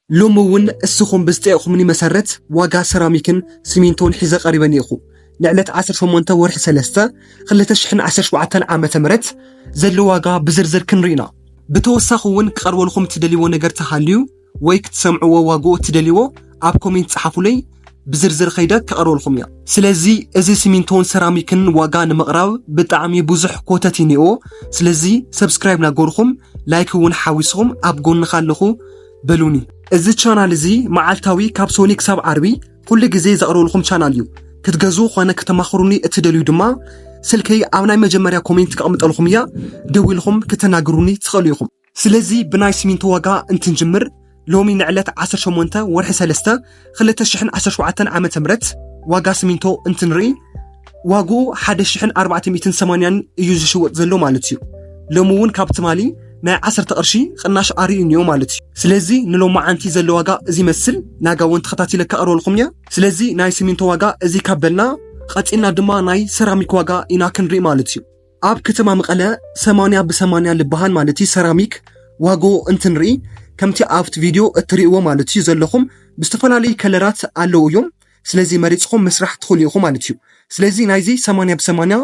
ሎሚ እውን እስኹም ብዝጠየቕኹምኒ መሰረት ዋጋ ሰራሚክን ሲሚንቶን ሒዘ ቀሪበ እኒኹ። ንዕለት ዓሰርተ ሸሞንተ ወርሒ ሰለስተ ክልተ ሽሕን ዓሰርተ ሸውዓተን ዓመተ ምህረት ዘሎ ዋጋ ብዝርዝር ክንርኢ ኢና። ብተወሳኺ እውን ክቐርበልኩም እትደልይዎ ነገር ተሃልዩ ወይ ክትሰምዕዎ ዋግኡ እትደልይዎ ኣብ ኮሜንት ጸሓፉለይ፣ ብዝርዝር ከይደ ክቐርበልኩም እያ። ስለዚ እዚ ሲሚንቶን ሰራሚክን ዋጋ ንምቕራብ ብጣዕሚ ብዙሕ ኮተት እዩ እኒኦ። ስለዚ ሰብስክራይብ ናገርኩም ላይክ እውን ሓዊስኹም ኣብ ጎንኻ ኣለኹ በሉኒ። እዚ ቻናል እዚ መዓልታዊ ካብ ሶኒ ክሳብ ዓርቢ ኩሉ ግዜ ዘቕርበልኩም ቻናል እዩ። ክትገዝኡ ኾነ ክተማኽሩኒ እትደልዩ ድማ ስልከይ ኣብ ናይ መጀመርያ ኮሜንት ከቕምጠልኩም እያ፣ ደዊልኩም ክተናግሩኒ ትኽእሉ ኢኹም። ስለዚ ብናይ ሲሚንቶ ዋጋ እንትንጅምር ሎሚ ንዕለት ዓሰርተ ሸሞንተ ወርሒ ሰለስተ ክልተ ሽሕን ዓሰርተ ሸውዓተን ዓመተ ምህረት ዋጋ ሲሚንቶ እንትንርኢ ዋግኡ ሓደ ሽሕን ኣርባዕተ ሚእትን ሰማንያን እዩ ዝሽወጥ ዘሎ ማለት እዩ። ሎሚ እውን ካብ ትማሊ ናይ ዓሰርተ ቅርሺ ቅናሽ ኣርእዩ እኒኦ ማለት እዩ። ስለዚ ንሎማዓንቲ ዘሎ ዋጋ እዚ ይመስል። ናጋ እውን ተኸታቲለ ከቕርበልኩም እየ። ስለዚ ናይ ሲሚንቶ ዋጋ እዚ ካብ በልና ቀጺልና ድማ ናይ ሰራሚክ ዋጋ ኢና ክንርኢ ማለት እዩ። ኣብ ከተማ መቐለ ሰማንያ ብሰማንያ ልበሃል ማለት እዩ ሰራሚክ ዋግኡ እንትንርኢ ከምቲ ኣብቲ ቪድዮ እትርእይዎ ማለት እዩ ዘለኹም ብዝተፈላለዩ ከለራት ኣለዉ እዮም። ስለዚ መሪጽኹም ምስራሕ ትኽእሉ ኢኹም ማለት እዩ። ስለዚ ናይዚ ሰማንያ ብሰማንያ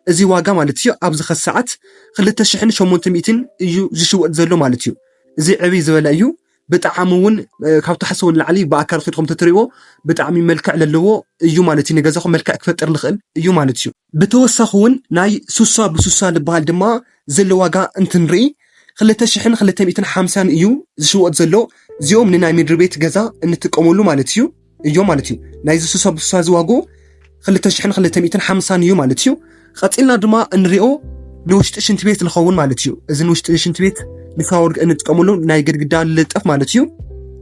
እዚ ዋጋ ማለት እዩ ኣብዚ ኸዚ ሰዓት ክልተ ሽሕን ሸሞንተ ሚእትን እዩ ዝሽወጥ ዘሎ ማለት እዩ። እዚ ዕብይ ዝበለ እዩ። ብጣዕሚ እውን እ፣ ካብ ትሓስቦ ንላዕሊ ብኣካል ኺድኩም ተትርእይዎ ብጣዕሚ መልክዕ ለለዎ እዩ ማለት እዩ። ንገዛኹም መልክዕ ክፈጥር ልኽእል እዩ ማለት እዩ። ብተወሳኺ እውን ናይ ሱሳ ብሱሳ ልበሃል ድማ ዘሎ ዋጋ እንትንርኢ ክልተ ሽሕን ክልተ ሚእትን ሓምሳን እዩ ዝሽወጥ ዘሎ። እዚኦም ንናይ ምድሪ ቤት ገዛ እንጥቀመሉ ማለት እዩ እዮም ማለት እዩ። ናይዚ ሱሳ ብሱሳ እዚ ዋግኡ ክልተ ሽሕን ክልተ ሚእትን ሓምሳን እዩ ማለት እዩ። ቀጺልና ድማ እንሪኦ ንውሽጢ ሽንቲ ቤት ዝኸውን ማለት እዩ። እዚ ንውሽጢ ሽንቲ ቤት ንሻወር እንጥቀመሉ ናይ ግድግዳ ልጠፍ ማለት እዩ።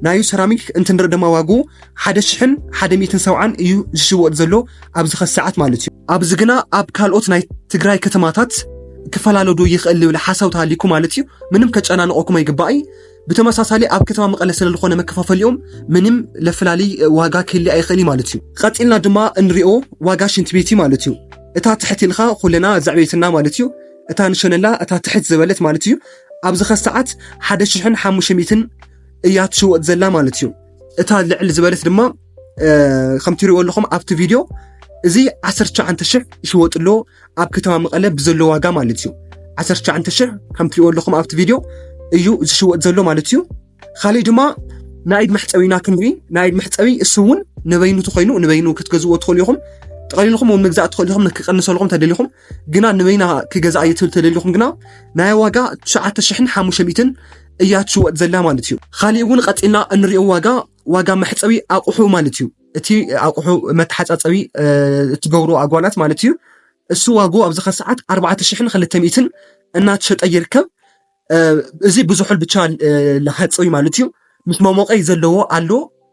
ናዩ ሰራሚክ እንትንርኢ ድማ ዋግኡ ሓደ ሽሕን ሓደ ሚእትን ሰብዓን እዩ ዝሽወጥ ዘሎ ኣብዚ ኸዚ ሰዓት ማለት እዩ። ኣብዚ ግና ኣብ ካልኦት ናይ ትግራይ ከተማታት ክፈላለ ዶ ይኽእል ዝብል ሓሳብ ተሃሊኩ ማለት እዩ። ምንም ከጨናንቐኩም ኣይግባእ። ብተመሳሳሊ ኣብ ከተማ መቐለ ስለ ዝኾነ መከፋፈሊኦም ምንም ለፍላሊ ዋጋ ክህሊ ኣይኽእል እዩ ማለት እዩ። ቀጺልና ድማ እንሪኦ ዋጋ ሽንቲ ቤት እዩ ማለት እዩ። እታ ትሕት ኢልካ ኩለና ዘዕቤትና ማለት እዩ። እታ ንሸነላ እታ ትሕት ዝበለት ማለት እዩ። ኣብዚ ኸዚ ሰዓት ሓደ ሽሕን ሓሙሽተ ሚእትን እያ ትሽወጥ ዘላ ማለት እዩ። እታ ልዕል ዝበለት ድማ እ፣ ከምቲ ትሪእዎ ኣለኹም ኣብቲ ቪድዮ እዚ ዓሰርተ ትሽዓተ ሽሕ ይሽወጥ ኣሎ ኣብ ከተማ መቐለ ብዘሎ ዋጋ ማለት እዩ። ዓሰርተ ትሽዓተ ሽሕ ከም ትሪእዎ ኣለኹም ኣብቲ ቪድዮ እዩ ዝሽወጥ ዘሎ ማለት እዩ። ካሊእ ድማ ናይ ኢድ መሕፀቢና ክንርኢ፣ ናይ ኢድ መሕፀቢ እሱ እውን ንበይኑ ተኾይኑ ንበይኑ ክትገዝእዎ ትኽእሉ ኢኹም። ጠቕሊልኩም እውን ምግዛእ ትኽእሉ ኢኹም፣ ክቐንሰልኩም ተደሊኹም ግና ንበይና ክገዝኣ እየ ትብል ተደሊኹም ግና ናይ ዋጋ ትሽዓተ ሽሕን ሓሙሽተ ሚእትን እያ ትሽወጥ ዘላ ማለት እዩ። ካሊእ እውን ቀፂልና እንሪኦ ዋጋ ዋጋ መሕፀቢ ኣቑሑ ማለት እዩ። እቲ ኣቑሑ መተሓፃፀቢ እ፣ እትገብሩ ኣጓላት ማለት እዩ። እሱ ዋግኡ ኣብዚ ኸዚ ሰዓት ኣርባዕተ ሽሕን ክልተ ሚእትን እናተሸጠ ይርከብ። እ፣ እዚ ብዙሑል ብቻ እ፣ ለሓፀዊ ማለት እዩ። ምስ መሞቀይ ዘለዎ ኣሎ።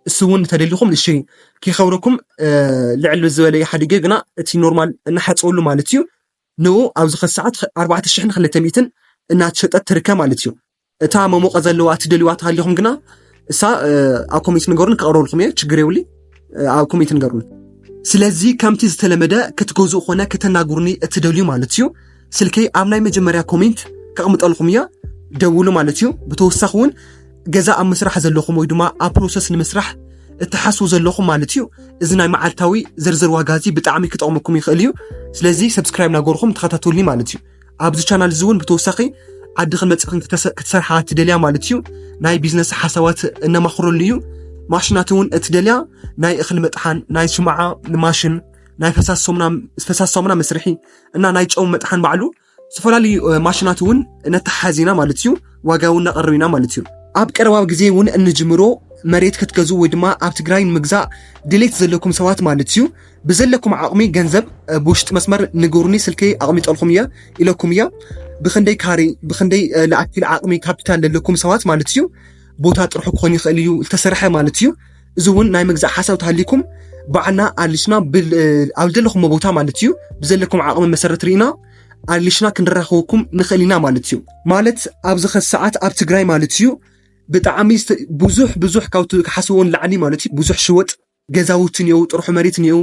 እሱ እውን ተደሊኹም እሺ ከይከብረኩም እ፣ ልዕል ዝበለ ይሓድገ ግና እቲ ኖርማል እናሓፀወሉ ማለት እዩ። ንኡ ኣብዚ ኸዚ ሰዓት ኣርባዕተ ሽሕን ክልተ ሚእትን እናተሸጠት ትርከብ ማለት እዩ። እታ መሞቐ ዘለዋ ትደልዋ ተሃሊኹም ግና እሳ እ፣ ኣብ ኮሜንት ንገሩን ከቕረብልኩም እየ፣ ችግር የብሉ። እ፣ ኣብ ኮሜንት ንገሩን። ስለዚ ከምቲ ዝተለመደ ክትገዝኡ ኾነ ከተናግሩኒ እትደልዩ ማለት እዩ ስልከይ ኣብ ናይ መጀመርያ ኮሜንት ከቕምጠልኩም እየ፣ ደውሉ ማለት እዩ። ብተወሳኺ እውን ገዛ ኣብ ምስራሕ ዘለኹም ወይ ድማ ኣብ ፕሮሰስ ንምስራሕ እትሓስቡ ዘለኹም ማለት እዩ እዚ ናይ መዓልታዊ ዝርዝር ዋጋ እዚ ብጣዕሚ ክጠቕመኩም ይኽእል እዩ። ስለዚ ሰብስክራይብ ናገርኩም ተኸታተሉኒ ማለት እዩ። ኣብዚ ቻናል እዚ እውን ብተወሳኺ ዓድኽን መፂእኽን ክትሰ- ክትሰርሓ ትደልያ ማለት እዩ ናይ ቢዝነስ ሓሳባት እነማኽረሉ እዩ። ማሽናት እውን እትደልያ ናይ እኽሊ መጥሓን ናይ ሽምዓ ማሽን ናይ ፈሳስ ሳሙና ፈሳስ ሳሙና መስርሒ እና ናይ ጨው መጥሓን ባዕሉ ዝተፈላለዩ እ፣ ማሽናት እውን ነተሓዝ ኢና ማለት እዩ። ዋጋ እውን ነቕርብ ኢና ማለት እዩ። ኣብ ቀረባ ግዜ እውን እንጅምሮ መሬት ክትገዝኡ ወይ ድማ ኣብ ትግራይ ንምግዛእ ድሌት ዘለኩም ሰባት ማለት እዩ ብዘለኩም ዓቕሚ ገንዘብ እ፣ ብውሽጢ መስመር ንገሩኒ ስልከይ ኣቕሚጠልኩም እየ ኢለኩም እየ። ብክንደይ ካሬ ብክንደይ እ፣ ለኣኪል ዓቕሚ ካፒታል ዘለኩም ሰባት ማለት እዩ ቦታ ጥርሑ ክኾን ይኽእል እዩ ዝተሰርሐ ማለት እዩ። እዚ እውን ናይ ምግዛእ ሓሳብ ተሃሊኩም ባዕልና ኣሊሽና ብል- ኣብ ዘለኹሞ ቦታ ማለት እዩ ብዘለኩም ዓቕሚ መሰረት ርኢና ኣሊሽና ክንራኸበኩም ንኽእል ኢና ማለት እዩ። ማለት ኣብዚ ኸዚ ሰዓት ኣብ ትግራይ ማለት እዩ ብጣዕሚ ዝተ- ብዙሕ ብዙሕ ካብቲ ክሓስብዎ ንላዕሊ ማለት እዩ ብዙሕ ሽወጥ ገዛውቲ እኒአው፣ ጥርሑ መሬት እኒአው።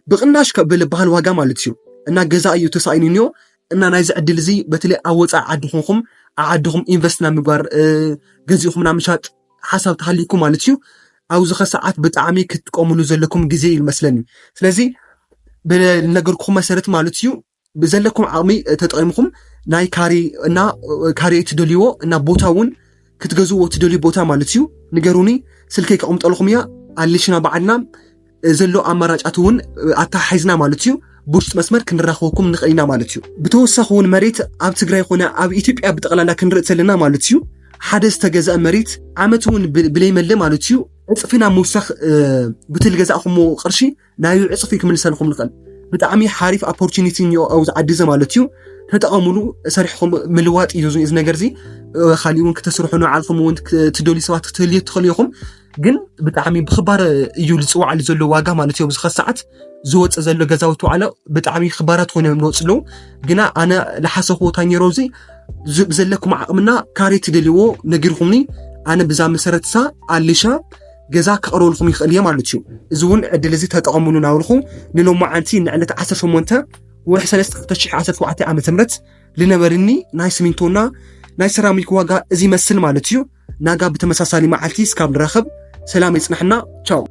ብቕናሽ ከ- ብልበሃል ዋጋ ማለት እዩ እና ገዛ እዩ ተሳኢኑ እኒኦ እና ናይዚ ዕድል እዚ በተለይ ኣብ ወፃኢ ዓዲ ኮንኩም ኣብ ዓድኹም ኢንቨስት ናብ ምግባር እ፣ ገዚእኹም ናብ ምሻጥ ሓሳብ ተሃሊኩም ማለት እዩ፣ ኣብዚ ኸ ሰዓት ብጣዕሚ ክትጥቀምሉ ዘለኩም ግዜ እዩ መስለኒ። ስለዚ ብነገርኩም መሰረት ማለት እዩ፣ ብዘለኩም ዓቕሚ ተጠቒምኩም ናይ ካሬ እና ካሬ ትደልይዎ እና ቦታ እውን ክትገዝዎ ትደልዩ ቦታ ማለት እዩ፣ ንገሩኒ። ስልከይ ከቕምጠልኩም እያ። ኣሊሽና ባዕልና ዘሎ ኣማራጫት እውን ኣተሓሒዝና ማለት እዩ፣ ብውሽጢ መስመር ክንራኸበኩም ንኽእል ኢና ማለት እዩ። ብተወሳኺ እውን መሬት ኣብ ትግራይ ኮነ ኣብ ኢትዮጵያ ብጠቕላላ ክንርኢ ዘለና ማለት እዩ፣ ሓደ ዝተገዝአ መሬት ዓመት እውን ብ-፣ ብለይመለ ማለት እዩ፣ ዕፅፊ ናብ ምውሳኽ፣ እ፣ ብቲ ልገዛእኹምዎ ቅርሺ ናዩ ዕፅፊ ክምልሰልኩም ንኽእል። ብጣዕሚ ሓሪፍ ኦፖርቹኒቲ እኒኦ ኣብዚ ዓዲ እዚ ማለት እዩ። ተጠቐሙሉ፣ ሰሪሕኹም ምልዋጥ እዩ እዚ፣ እዚ ነገር እዚ። እ፣ ካሊእ እውን ክተስርሑ ንባዕልኹም እውን ክ-፣ ትደልዩ ሰባት ክትህልዩ ትኽእሉ ኢኹም። ግን ብጣዕሚ ብኽባር እዩ ዝፅዋዓሉ ዘሎ ዋጋ ማለት እዩ። ኣብዚ ኸ ሰዓት ዝወፅእ ዘሎ ገዛውቲ ዋዕላ ብጣዕሚ ክባራት ኮይኖም ዝወፅኡ ኣለዉ። ግና ኣነ ዝሓሰብክዎ እንታይ ነይሩ፣ እዚ ዝ-፣ ብዘለኩም ዓቕምና ካሬ ትደልይዎ ነጊርኩምኒ፣ ኣነ ብዛ መሰረት እሳ ኣሊሻ ገዛ ከቕርበልኩም ይኽእል እየ ማለት እዩ። እዚ እውን ዕድል እዚ ተጠቐምሉ እናበልኩ፣ ንሎማዓንቲ ንዕለት ዓሰርተ ሸሞንተ ወርሒ ሰለስተ ክልተ ሽሕ ዓሰርተ ሸውዓተ ዓመተ ምህረት ልነበርኒ ናይ ስሚንቶና ናይ ሰራሚክ ዋጋ እዚ ይመስል ማለት እዩ። ናጋ ብተመሳሳሊ መዓልቲ እስካብ ንራኸብ ሰላም ይጽናሕና። ቻው።